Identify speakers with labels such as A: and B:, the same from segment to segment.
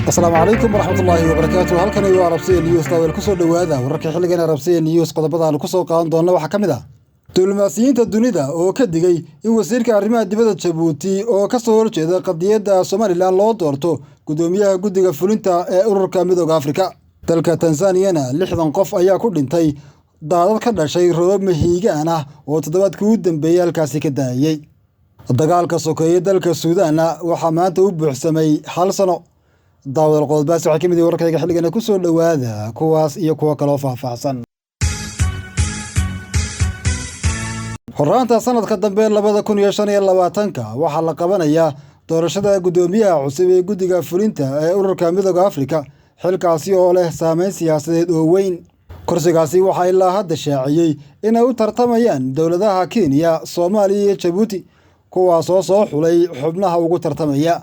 A: Asalaamu calaykum waraxmatullaahi wabarakaatu. Halkani waa Arabsiya News. Daawel, kusoo dhowaada wararka xilligan Arabsiya News. Qodobada aanu kusoo qaadan doonno waxaa ka mid ah diblomaasiyiinta dunida oo ka digay in wasiirka arrimaha dibadda Jabuuti oo ka soo horjeeda qadiyadda Somalilan loo doorto guddoomiyaha guddiga fulinta ee ururka Midooda Afrika. Dalka Tanzaniyana 60 qof ayaa ku dhintay daadad ka dhashay roobab mahiigaan ah oo toddobaadkii u dambeeyey halkaasi ka daayey. Dagaalka sokeeye dalka Suudaanna waxaa maanta u buuxsamay hal sano. Daawadal, qodobbaasi waxay ka mid yihiin wararkayga xilligana. Ku soo dhowaada kuwaas iyo kuwo kaloo faahfaahsan. Horraanta sanadka dambe 2025-ka waxaa la qabanayaa doorashada guddoomiyaha cusub ee guddiga fulinta ee ururka Midooda Afrika, xilkaasi oo leh saameyn siyaasadeed oo weyn. Kursigaasi waxaa ilaa hadda shaaciyey inay u tartamayaan dowladaha Kenya, Soomaaliya iyo Jabuuti, kuwaasoo soo xulay xubnaha ugu tartamaya.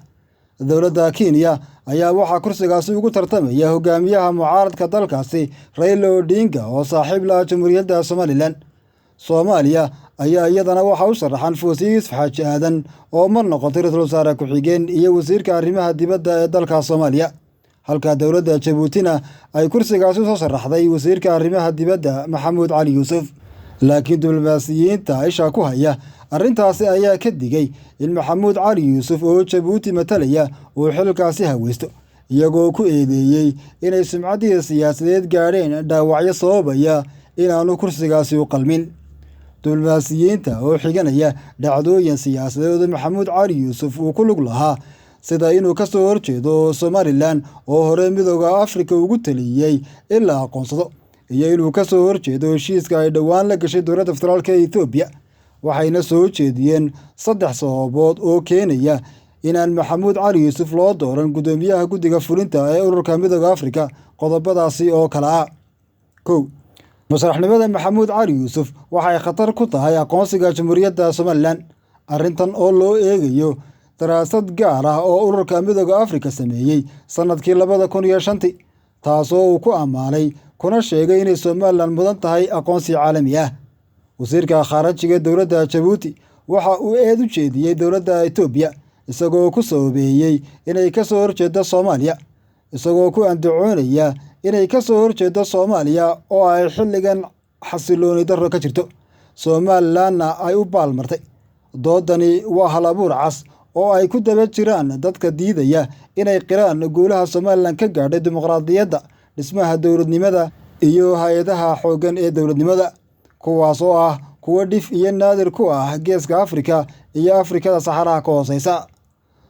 A: Dowladda Kenya ayaa waxaa kursigaasi ugu tartamaya hogaamiyaha mucaaradka dalkaasi Raila Odinga oo saaxiib la ah Jamhuuriyadda Somalilan. Soomaaliya ayaa iyadana waxaa u sharaxan Foosiye Yuusuf Xaaji Aadan oo mar noqotay ra-iisul wasaare ku-xigeen iyo wasiirka arrimaha dibadda ee dalka Soomaaliya, halka dowladda Jabuutina ay kursigaasi usoo sharaxday wasiirka arrimaha dibadda Maxamuud Cali Yuusuf. Laakiin diblomaasiyiinta isha ku haya arrintaasi ayaa ka digay in Maxamuud Cali Yuusuf oo Jabuuti matalaya uu xilkaasi haweysto, iyagoo ku eedeeyey inay sumcaddiisa siyaasadeed gaadheen dhaawacyo sababaya inaanu kursigaasi u qalmin. Diblomaasiyiinta oo xiganaya dhacdooyin siyaasadeed oo Maxamuud Cali Yuusuf uu ku lug lahaa, sida inuu ka soo horjeedo Somalilan oo hore Midooda Afrika ugu taliyey in la aqoonsado, iyo inuu ka soo horjeedo heshiiska ay dhowaan la gashay dowladda federaalk ee Etoobiya, waxayna soo jeediyeen saddex sababood oo keenaya inaan Maxamuud Cali Yuusuf loo dooran guddoomiyaha guddiga fulinta ee ururka Midooda Afrika. Qodobadaasi oo kale ah: 1, musharaxnimada Maxamuud Cali Yuusuf waxay khatar ku tahay aqoonsiga Jamhuuriyadda Somalilan. Arrintan oo loo eegayo daraasad gaar ah oo ururka Midooda Afrika sameeyey sannadkii 2005-tii, taasoo uu ku ammaanay kuna sheegay inay Somalilan mudan tahay aqoonsi caalami ah. Wasiirka khaarajiga dowladda Jabuuti waxa uu eed u jeediyey dowladda Etoobiya, isagoo ku sababeeyey inay ka soo horjeedo Soomaaliya, isagoo ku andacoonaya inay ka soo horjeedo Soomaaliya oo ay xilligan xasilooni darro ka jirto, Somalilanna ay u baalmartay. Doodani waa hal abuur cas oo ay ku daba jiraan dadka diidaya inay qiraan guulaha Somalilan ka gaadhay dimuqraadiyadda, dhismaha dowladnimada iyo hay-adaha xooggan ee dowladnimada, kuwaas oo ah kuwo dhif iyo naadir ku ah geeska Afrika iyo Afrikada saxaraha ka hooseysa.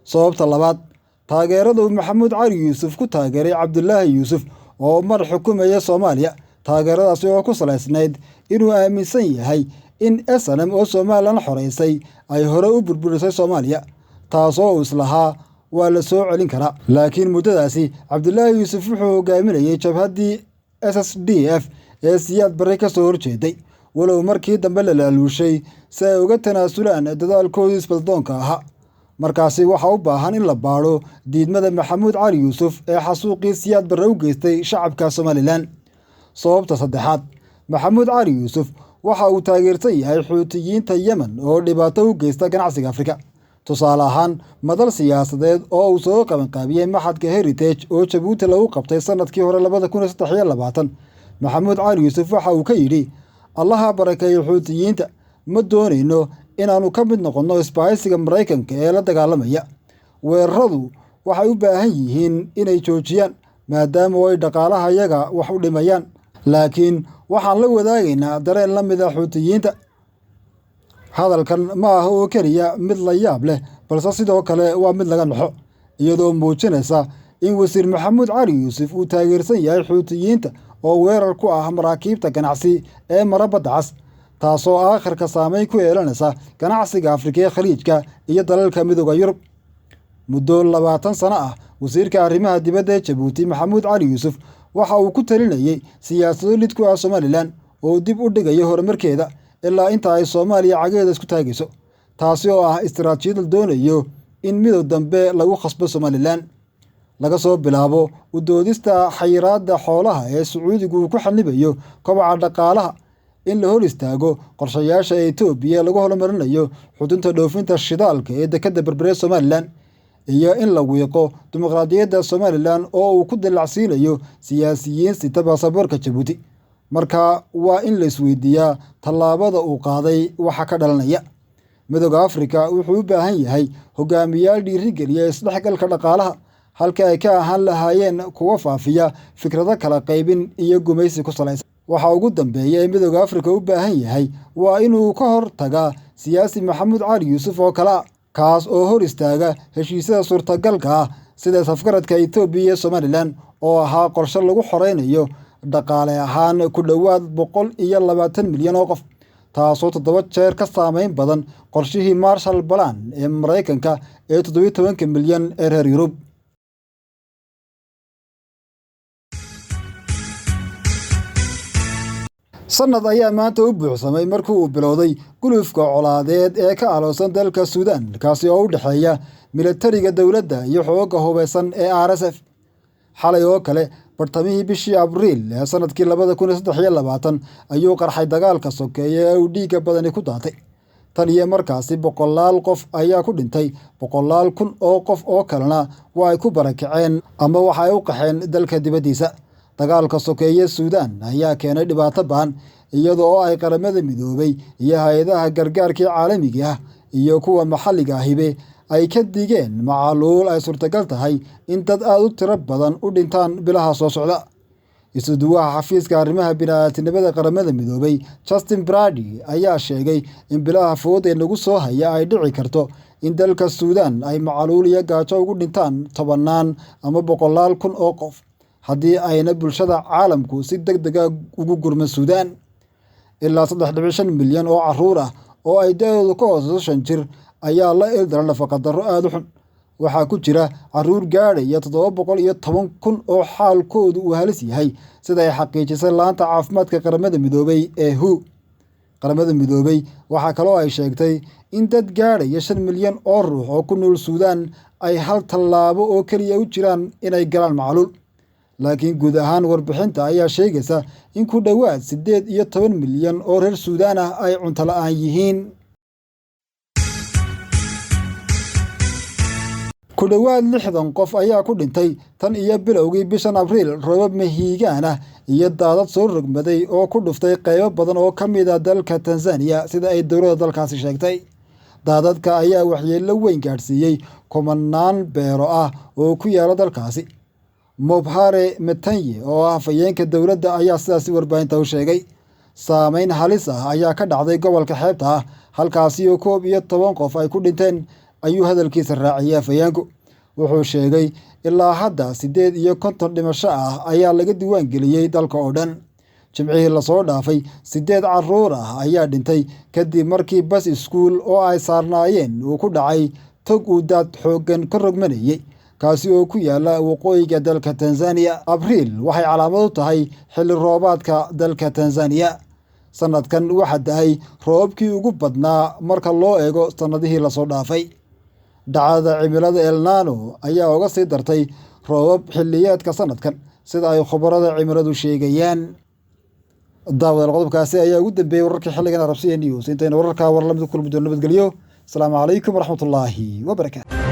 A: Sababta labaad, taageerada uu Maxamuud Cali Yuusuf ku taageeray Cabdulaahi Yuusuf oo mar xukumaya Soomaaliya, taageeradaasi oo ku salaysnayd inuu aaminsan yahay in SNM oo Somalilan xoreysay ay hore u burburisay Soomaaliya, taasoo uu islahaa waa la soo celin karaa. Laakiin muddadaasi Cabdulaahi Yuusuf wuxuu hogaaminayay jabhaddii SSDF ee Siyaad Barre ka soo horjeeday, walow markii dambe la laaluushay si ay uga tanaasulaan dadaalkoodii isbaldoonka ahaa. Markaasi waxaa u baahan in la baadho diidmada Maxamuud Cali Yuusuf ee xasuuqii Siyaad Barre u geystay shacabka Somalilan. Sababta saddexaad, Maxamuud Cali Yuusuf waxa uu taageersan yahay Xuutiyiinta Yemen oo dhibaato u geysta ganacsiga Afrika. Tusaale ahaan, madal siyaasadeed oo uu soo qabanqaabiyey Maxadka Heritage oo Jabuuti lagu qabtay sanadkii hore 2023, Maxamuud Cali Yuusuf waxa uu ka yidhi: "Allaha barakeeyo Xuutiyiinta, ma doonayno inaannu ka mid noqonno isbahaysiga Maraykanka ee la dagaalamaya. Weeraradu waxay u baahan yihiin inay joojiyaan maadaama ay dhaqaalahayaga wax u dhimayaan, laakiin waxaan la wadaagaynaa dareen la mid ah Xuutiyiinta." Hadalkan ma aha oo keliya mid la yaab leh, balse sidoo kale waa mid laga naxo, iyadoo muujinaysa in wasiir Maxamuud Cali Yuusuf uu taageersan yahay Xuutiyiinta oo weerar ku ah maraakiibta ganacsi ee mara badda cas, taasoo aakhirka saameyn ku yeelanaysa ganacsiga Afrika ee Khaliijka iyo dalalka Midooda Yurub. Muddo 20 sano ah, wasiirka arrimaha dibadda ee Jabuuti Maxamuud Cali Yuusuf waxa uu ku talinayey siyaasado lid ku ah Somalilan oo dib u dhigaya horumarkeeda ilaa inta ay Soomaaliya cagaheeda isku taagayso, taasi oo ah istaraatiijiyad la doonayo in midow dambe lagu khasbo Somalilan. Laga soo bilaabo u doodista xayiraadda xoolaha ee Sacuudigu uu ku xanibayo kobaca dhaqaalaha, in la hor istaago qorshayaasha Itoobiya lagu horumarinayo xudunta dhoofinta shidaalka ee dekedda Berbera Somalilan, iyo in la wiiqo dimuqraadiyadda Somalilan oo uu ku dallacsiinayo siyaasiyiin sita baasaboorka Jabuuti. Marka waa in la isweydiiyaa tallaabada uu qaaday waxa ka dhalanaya. Midowga Afrika wuxuu u baahan yahay hogaamiyaal dhiirigeliya isdhexgalka dhaqaalaha, halka ay ka ahaan lahaayeen kuwa faafiya fikrado kala qaybin iyo gumaysi ku salaysan. Waxa ugu dambeeya ee Midowga Afrika u baahan yahay waa inuu ka hor tagaa siyaasi Maxamuud Cali Yuusuf oo kale ah, kaas oo hor istaaga heshiisyada suurtagalka ah sida safgaradka Itoobiya iyo Somalilan oo ahaa qorshe lagu xoreynayo dhaqaale ahaan ku dhowaad 120 milyan oo qof, taasoo 7 jeer ka saameyn badan qorshihii Marshall Plan ee Maraykanka ee 17-ka milyan ee reer Yurub. Sanad ayaa maanta u buuxsamay markii uu bilowday gulufka colaadeed ee ka aloosan dalka Suudaan, kaasi oo u dhexeeya militariga dowladda iyo xoogga hubeysan ee RSF. Xalay oo kale, bartamihii bishii Abriil ee sanadkii 2023 ayuu qarxay dagaalka sokeeye ee uu dhiigga badani ku daatay. Tan iyo markaasi boqolaal qof ayaa ku dhintay, boqolaal kun oo qof oo kalena waa ay ku barakaceen ama waxa ay u qaxeen dalka dibaddiisa. Dagaalka sokeeye Suudaan ayaa keenay dhibaato ba'an, iyada oo ay Qaramada Midoobay iyo hay'adaha gargaarka caalamiga ah iyo kuwa maxalliga ahiba ay ka digeen macaluul ay suurtagal tahay in dad aad u tiro badan u dhintaan bilaha soo socda. Isuduwaha xafiiska arrimaha bini'aadantinimada Qaramada Midoobay, Justin Brady, ayaa sheegay in bilaha fudud ee nagu soo haya ay dhici karto in dalka Suudaan ay macaluul iyo gaajo ugu dhintaan tobannaan ama boqolaal kun oo qof haddii ayna bulshada caalamku si degdeg ah ugu gurman Suudaan. Ilaa 3.5 milyan oo carruur ah oo ay da'doodu ka hooseyso 5 jir ayaa la ildaran nafaqa-darro aad u xun. Waxaa ku jira carruur gaadhaya 710,000 oo xaalkoodu uu halis yahay, sida ay xaqiijisay laanta caafimaadka Qaramada Midoobay ee WHO. Qaramada Midoobay waxaa kaloo ay sheegtay in dad gaadhaya 5 milyan oo ruux oo ku nool Suudaan ay hal tallaabo oo keliya u jiraan inay galaan macaluul. Laakiin guud ahaan warbixinta ayaa sheegaysa in ku dhowaad 18 milyan oo reer Suudaan ah ay cunto la'aan yihiin. Ku dhowaad 60 qof ayaa ku dhintay tan iyo bilowgii bishan Abriil roobab mahiigaan ah iyo daadad soo rogmaday oo ku dhuftay qaybo badan oo ka mid ah dalka Tanzania, sida ay dowladda dalkaasi sheegtay. Daadadka ayaa waxyeello weyn gaadhsiiyey kumanaan beero ah oo ku yaala dalkaasi. Mobhare Metanye, oo ah afhayeenka dowladda, ayaa sidaasi warbaahinta u sheegay. Saameyn halis ah ayaa ka dhacday gobolka xeebta ah, halkaasi oo 11 qof ay ku dhinteen, ayuu hadalkiisa raaciyay afhayeenku. Wuxuu sheegay ilaa hadda 58 dhimasho ah ayaa laga diiwaan geliyey dalka oo dhan. Jimcihii lasoo dhaafay, siddeed carruur ah ayaa dhintay kadib markii bas iskuul oo ay saarnaayeen uu ku dhacay tog uu daad xooggan ka rogmanayay, kaasi oo ku yaala waqooyiga dalka Tanzania. Abriil waxay calaamad u tahay xilli roobaadka dalka Tanzania. Sanadkan waxaa da'ay roobabkii ugu badnaa marka loo eego sannadihii lasoo dhaafay. Dhacdada cimilada El Niño ayaa uga sii dartay roobab xilliyeedka sanadkan, sida ay khubarada cimiladu sheegayaan. Daawadayaal, qodobkaasi ayaa ugu dambeeyey wararkii xilligan Arabsiya News. Intaynu wararkaa war lamid ku kulmi doono, nabadgelyo. Asalaamu calaykum waraxmatullaahi wabarakaatu.